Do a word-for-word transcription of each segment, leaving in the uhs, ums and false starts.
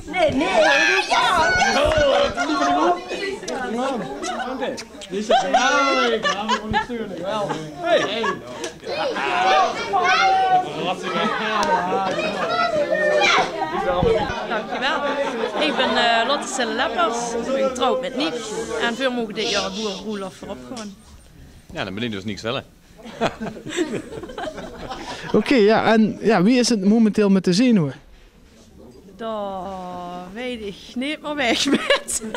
Nee, nee. Ja, ja. Dankjewel. Ich bön, eh, Lotte Sille-Leppers. Ich bön getrouwd mit Niek. En veer moge dit jaor de boereroelof veurop gaon. Ja, dan bön ich dus Niek Sille. Oké, ja, en ja, wie is 't momenteel mit de zenuwe? Dao weit ich neet mier wae ich bön.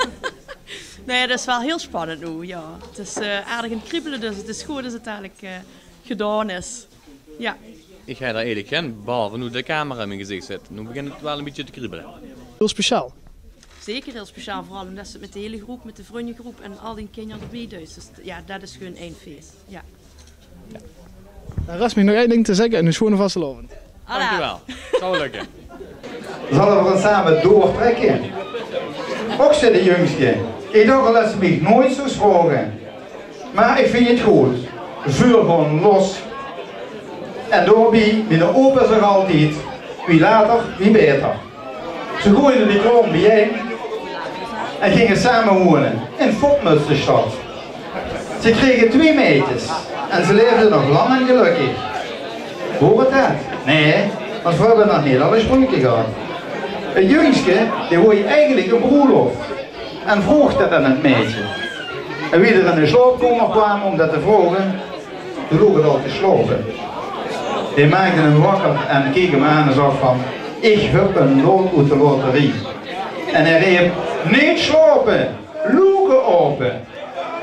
Nee, det is waal hiel spannend noe, ja. 't Is, eh, aardig aan 't kriebele, dus 't is good es 't dalik, eh, gedaon is. Ja. Ich haw dao eigelik gein, behalve noe de camera in mien gezich zit. Noe begint 't waal e bietje te kriebele. Hiel speciaal. Zeker hiel speciaal, veural ómdet se 't mit de hiele groep, mit de vrunjegroep en al die kinjer d'rbie deis. Dus ja, det is gewoon ein fees. Ja. Dao rest mich nog ein ding te zègke en eine sjoeane vastelaovend. Dankjewel. Zal lukke. Zalle v'r ins same doortrèkke? Och, zit de jungske. Ich dach al det se mich noeats zous vraoge. Mer ich vinj 't good. Veur gewoon los. En daobie, miene opa zag altied: wie later, wie baeter. Ze gooide de kraom biejein en ginge same wone in Fopmutsenstad. Ze krege twieë meidjes en ze laefde nog lang en gelökkig. Waor 't det? Nae, want v'r höbbe nog neet alle spreuke gehad. 't Jungske, dae wól eigelik ein broelof en vroog det aan 't meidje. En wie d'r in de slaopkamer kwaam óm det te vraoge, doe loog 't al te slaope. Dae maakde 'm wakker en keek 'm aan en zag van: "Ich höb ein lot oet de loterie." En hae reep: "Neet slaope, loeke aope.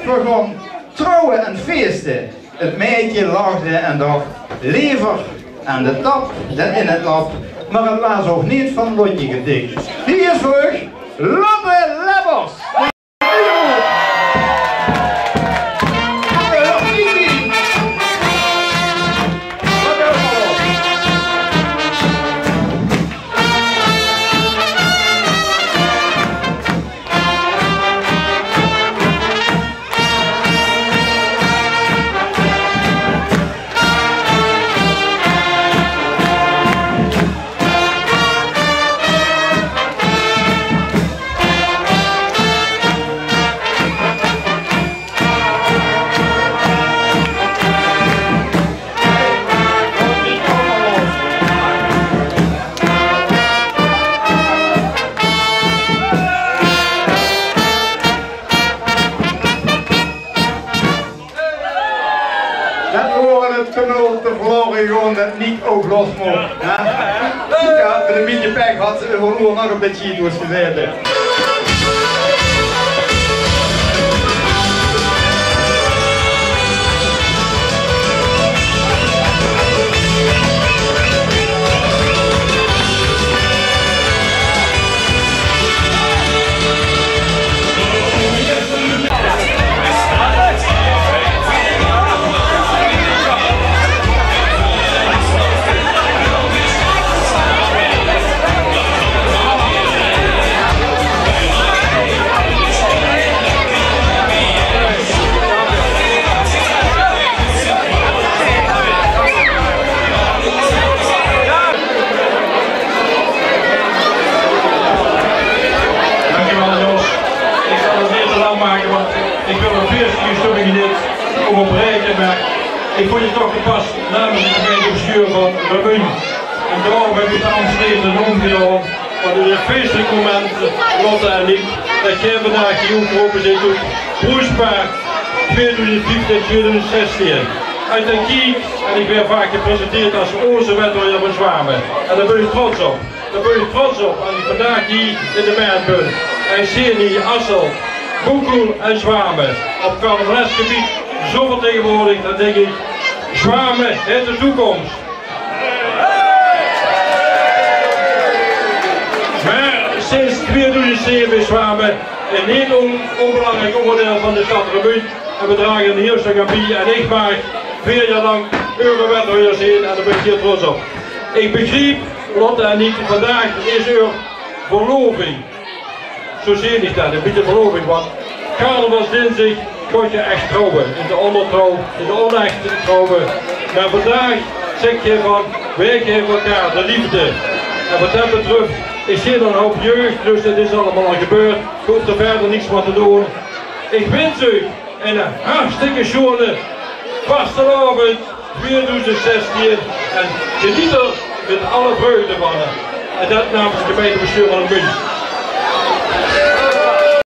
V'r gaon trouwe en feeste." 't Meidje lachde en dach: "Lever aan de tap dan in 't lap." Mer 't waas ouch neet van lotje getik. Hie is veur uch Lotte Leppers. Det waor 't toneel te Vlaorie gewoon det Niek ouch los moch, hè? Ja, mit e bietje pech had ze euveral nog op de cheat gezete. Dankjewel, Jos. Ich zal 't neet te lang make, want ich wil 't fees hie ein stökske neet óngerbraeke, mer ich vónj 't toch gepas namens 't gemeintebestuur van Remunj. En daorum höb ich de Amstelveen ein naom gedaon. Want 't is e feestelik moment, Lotte en ich, det geer vandaag hie opgerope zeet tot Broespaard twieëdoezend vieftieën, twieëdoezend zestieën. Es ich dan kiek, en ich waer vaak gepresenteerd es ózze wethajer van Zjwame. En dao bön ich trots op. Dao bön ich trots op, es ich vandaag hie in de Merret bön. En ich zeen hie Asselt, Boekoel en Zjwame op carnavalesgebied zo vertegenwoordigd, dan dink ich, Zjwame haet de toekoms. Mer sinds twieëdoezend zeve is Zjwame ein neet on-, ónbelangriek óngerdeil van de stad Remunj en veer drage hie ein hieël stök aan bie. En ich maag veer jaor lank eure wethajer zeen en dao bön ich hieël trots op. Ich begriep, Lotte en Niek, vandaag is eur verloving. Zo zeen ich det, e bietje verloving, want carnavalsdinsdig kóns se ech trouwe. In de óngertrouw, in de ónechte trouwe. Mer vandaag zègk se van, veer gaeve elkaar de leefde. En waat det betröf, Ich zeen 'nen houp jeug, dus 't is allemaol al gebeurd. Ich hoof d'r wiejer niks mieë te doon. Ich wins uch 'ne hartstikke sjoeëne vastelaovend twieëdoezend zestieën en geneet d'r mit alle vreugde van. En det namens 't gemeintebestuur van Munj.